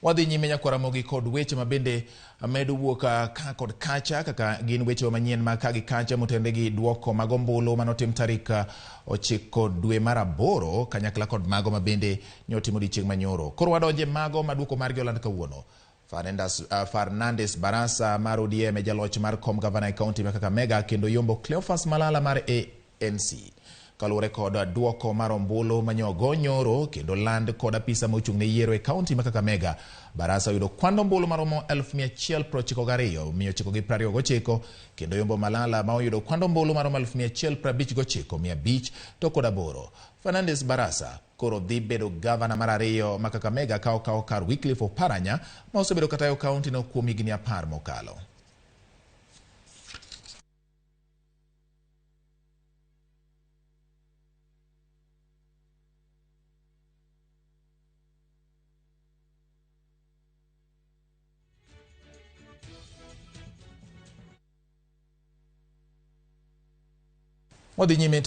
Wadhi nyime nyakwar Ramogi kod weche ma bende medo wuok ka kod kacha kaka gin weche manyien mag ka gi kacha motenre gi duoko mag ombulu manotim tarik 9 dwe mar 8 kanyakla kod mago ma bende nyotim odiochieng' manyoro. Koro wadonje mago ma duoko margi oland kawuono. Fernandes Barasa mar ODM e jaloch mar kom gavana e kaunti ma Kakamega kendo yombo Cleophas Malala mar ANC. Kaluwore kod duoko mar ombulu manyogo nyoro kendo land kod apisa mochung' ne yiero e kaunti ma Kakamega, Barasa oyudo kwand ombulu maromo 192,929 kendo yombo Malala ma oyudo kwand ombulu maromo 159,508. Fernandes Barasa koro dhi bedo gavana mar ariyo ma Kakamega ka okawo kar Wycliffe Oparanya ma osebedo katayo kaunti no kuom higni 10 mokalo. Wadhi nyime.